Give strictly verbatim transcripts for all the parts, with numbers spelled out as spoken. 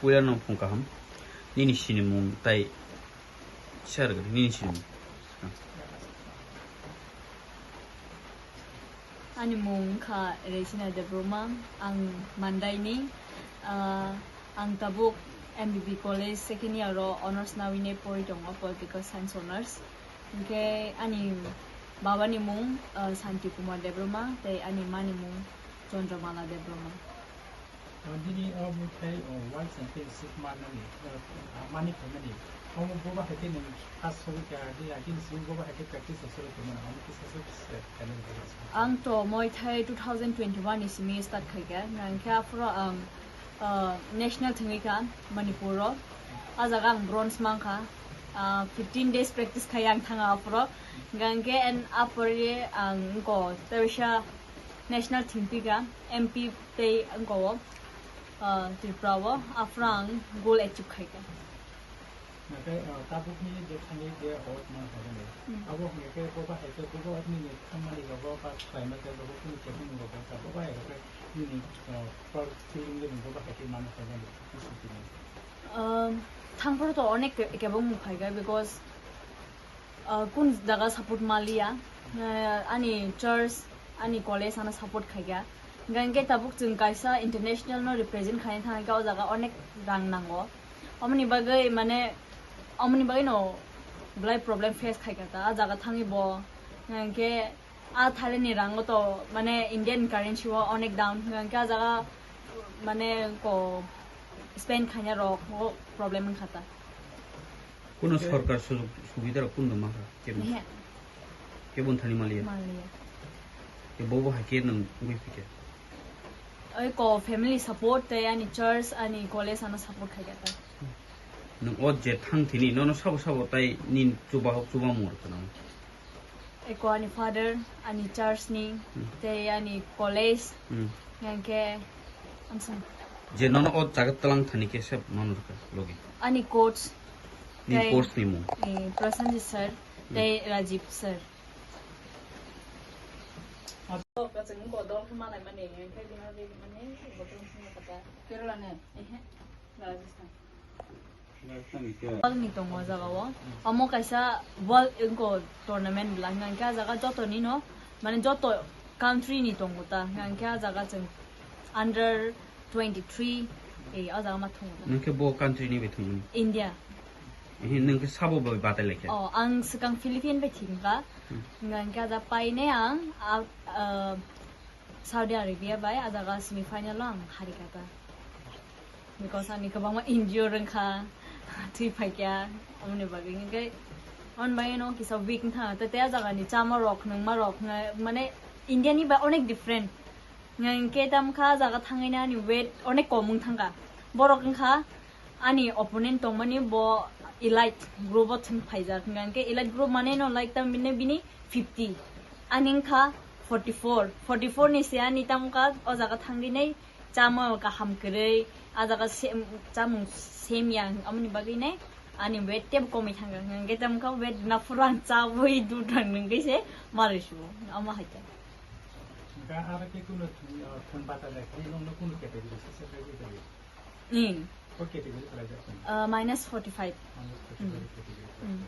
Puila no phung kaham. Nini sinimung tai share gari, nini sinimung. Ani mung wngkha Resina Debbarma, ang Mandaini. Ah, ang tabuk M B B College second year o honours nawi ne pori tongo, political science honours. Hinkhe ani babani mung, ah, Santi Kumar Debbarma, tei ani mani mung Chandramala Debbarma. Nini o bwthai, o, World Championship manani, o, mani phaimani. Omo boba hai khe nwng first sogwi kha, di agini simi boba hai khe practice rok sogwi tongmani, omo kisa se, se, khainai rwkha. Ang to Muay Thai two thousand twenty-one ni simi start khai kha. Nang khe aphuru ang, o, national thwngwi kha Manipur o. A jaga ang bronze man kha. Ah, fifteen days practice khai ang thanga aphuru. Nang khe and aphuru ang ko tersa national thwngpi kha, M P tei wngkha o, ah, Tripura o, aphuru ang goal achieve khai kha. Nakai, ah, tabukni je thani je award man kha jani. Hmm. Abo hwnwi khe boba hai khe boba nini thangmani logo ba khlaima khe logo kunu khe nini logo kha boba hai khe nini, ah, proud feeling je boba hai khe man kha jani. Um, thangphuru to onek ke-, kebeng mung phai kha because Ah, kun jaga support maliya. Ah, ani church, ani college ano support khaikha. Hingkha hingke tabuk chwng kaisa international no represent khaina thangkha, o jaga onek rang nango. Omoni bagwi mane, omoni bagwi no belai problem face khaikha ta. A jaga thangwi bo, hingkha hingke a Thailand ni rango to mane Indian currency o onek down. Hingkha hingke a jaga mane ko spend khaina rok o problem wngkha ta. Kuno sorkar sujog subida rok kuno mankha? Kebo, ehe, kebo thani maliya. Maliya. Ke bobo hai ke nang ugui phike. Oi ko family support tei ani church, ani college ano support khai kha ta. Nang o je thang thini nono sabo sabo tai nin chuba hok chuba mor kana. Eko ani father, ani church ni, hmm, tei ani college, hmm, hingke amsong. Je nono o jaga tlang thani ke sep mano rwkha logi. Ani coach, ni tei coach ni mung. Eh, Prasanjit sir, hmm, tei Rajiv sir. Abo kachang ko dol khe malai mani, hingke bini abo mani, bodol sini kata. Kerala ne? Ehe, Rajasthan. World ni tongo o jaga o. Omo kaisa world wngkha tournament bwla hwnka hwnkhe a jaga joto ni no, mane joto country ni tongo ta. Hwnka hwnkhe a jaga chwng under twenty three, eh, o jaga ma thungo ta. Nwng khe bo country ni bai thwngmani? India. Ehe, nwng khe sabo bai batai lai khe? Oh, ang swkang Philippine bai thwngkha. Hmm. Hwnka hwnkhe a jaga painai ang, ah, ah, Saudi Arabia bai a jaga semi final o ang harikha ta. Because ani kwbangma injury wngkha, thwi phaikha, aboni bagwi hwnkhe, aboni bagwi no kisa weak wngkha, tei, tei a jaga ni chama rok, nungma rok, mane India ni bai onek different. Hwnkhe tamkha a jaga thangwi ani weight onek kom wng thangkha. Borok wngkha ani opponent tongmani bo elite group o thwng phaijak, hwnkhe elite group mane no like tam bini, bini fifty, ani wngkha forty four, forty four ni se ani tamkha o jaga thangwi nai. Chamo kaham kwrwi, a jaga sem-, chamung semya, amoni bagwi nai ani weight tebo komwi thangkha, hwnkhe tamkha weight naphuru ang chabwi dudang nwngwi se marwi sugo, omo hai khe. Hwnkhe aro khe kunu thun, ah, thun bata le khe nokno kunu category se se khe khe. Hmm. O category khlai jak kunu? Ah, minus forty five. Minus forty five category. Hmm.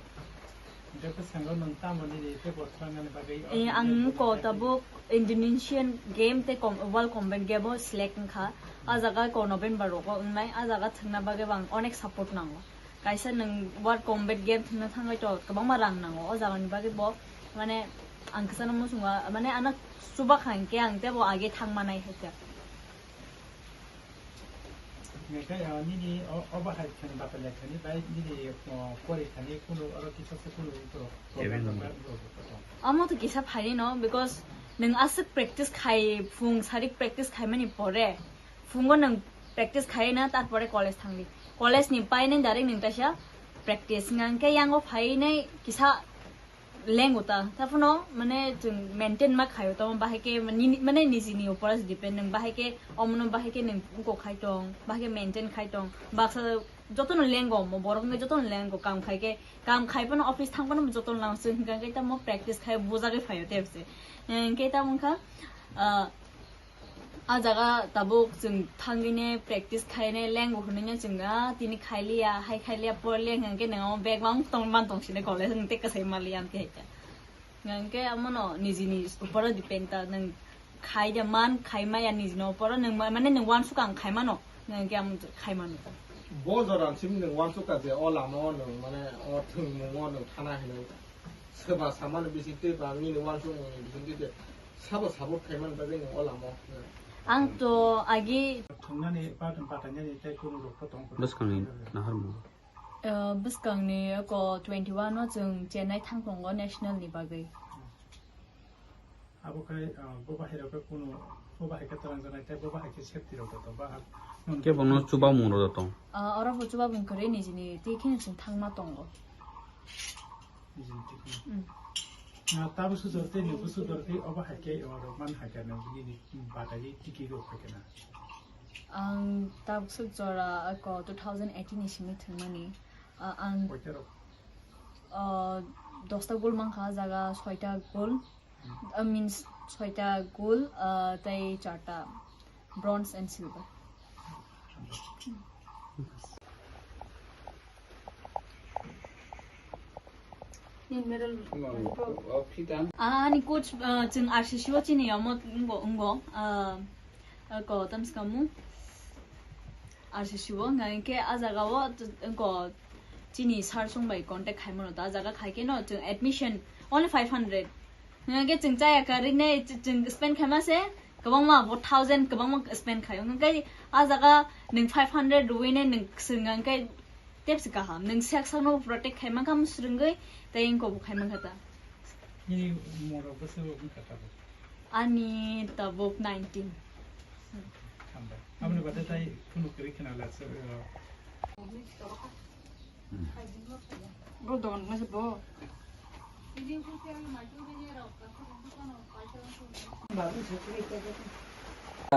Hwnkhe bwskango nwng tamo nini tei bo thwlangnani bagwi o Eh, ang ko tabuk Indonesian game tei com-, World Combat Game o select wngkha. A jaga ko November rogo wngnai. A jaga thwngna bagwi bo ang onek support nango. Kaisa nwng World Combat Game thwngna thangwi to kwbangma rang nango. O jagani bagwi bo, mane, ang kwchangno muchungo, mane, ano chuba kha hwnkhe ang tei bo age thangmanai hai khe. Nokhe, ah, nini o, o bahai thani bapalai thani bai nini, ah, pori thani kunu oro kisa se kunu borok Kevin problem Kumar. Borok tong. Amo to kisa phaini no, because nwng aswk practice khai, phung sarik practice khaimani pore, phungo nwng practice khai na, tarpore college thangdi. College ni pai nai direct nwng taisa practice hwnkhe yango phainai kisa lengo ta, ta phano, mane, chwng maintain ma khaio, tamo bahai khe, mane, mane, nijini upor se depend, nwng bahai khe, omono bahai khe nwng uko khai tong, bahai khe maintain khai tong, baksa jotono lengo, mo borok wngkhe jotono lengo, kam khai khe, kam khai phano, office thang phano jotono lango, chwng hwnkha khe tamo practice khai bujagwi phaio tei se. Hwnkhe tamo wngkha, ah, A jaga tabuk chwng thangwine practice khaine lengbo hwnwi chwng, ah, tini khailiya, hai khailiya, porliya hwnkhe nwng omo bag mang tong man tong sine college nwng tei kwsai maliya amtwi hai kha. Hwnkhe amono nijini uporo depend ta, nwng khai de man, khai maya nijini uporo, nwng ma-, mane nwng uansukha ang khai mano, hwnkhe amo khai mano. Bo jora simi nwng uansukha je o lama o nwng mane o thwngmung o nwng thana hinwi. Soba samani bisingtwi ba nini uansukmung ni bisingtwi je sabo support khaimani bagwi nwng o lama o. Ang to agi Thwngnani, pattern patainani tei kunu rok pho tong kho. Bwskangni naharmung. Uh, bwskangni eko twenty-one o chwng Chennai thang tongo national ni bagwi. Abo khai, uh, bo bahai rok khe kunu, bo bahai khe twlang janai tei bo bahai khe safety rok da tong ba. Kebono chubamung rok da tong. Uh, oro bo chubamung kwrwi nijini twi kheno chwng thangma tongo. Nijini twi kheno. Mm. Ah, tabuk sujor tei nungbu sujor tei obo hai khe oro man hai khe nung nini batai tiki rok phai khe na. Ang tabuk suk jora ako two thousand eighteen ni simi thwngmani. Ah, ang Koita rok? Ah, dosta gold mankha, jaga soita gold. Ah, means soita gold, ah, tei charta bronze and silver. Nini medal. Ah, ani coach, ah, chwng R C C o chini omo wngbo, wngbo, ah, ah, ko tamsikamu R C C o, hwnka hinkhe a jaga o, ko chini sir song bai contact khaimano ta, a jaga khai khe no chwng admission only five hundred. Hwnka khe chwng chaya karwi nai ch-, chwng spend khaima se kwbangma bo thousand kwbangma spend khai. Hwnka khe a jaga nwng five hundred rwui nai nwng swrwnga, hwnka khe tep se kaham. Nwng sak sakno protect khaima kha swrwngwi tei wngko bo khaima kha ta. Nini umor rok bwswk wngkha tabuk? Ani tabuk nineteen. Hambai. Aboni bade tai phunuk kwrwi khna la se, uh, Bro, dogan masa bro.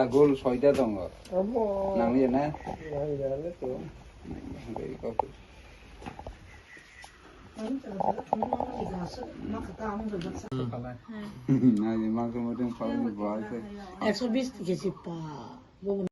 Gol soita tongo. Amo. Nangya na? Nangya le to. Nangya mangsa mudeng phalni buai se. Ekso bis kesi pa.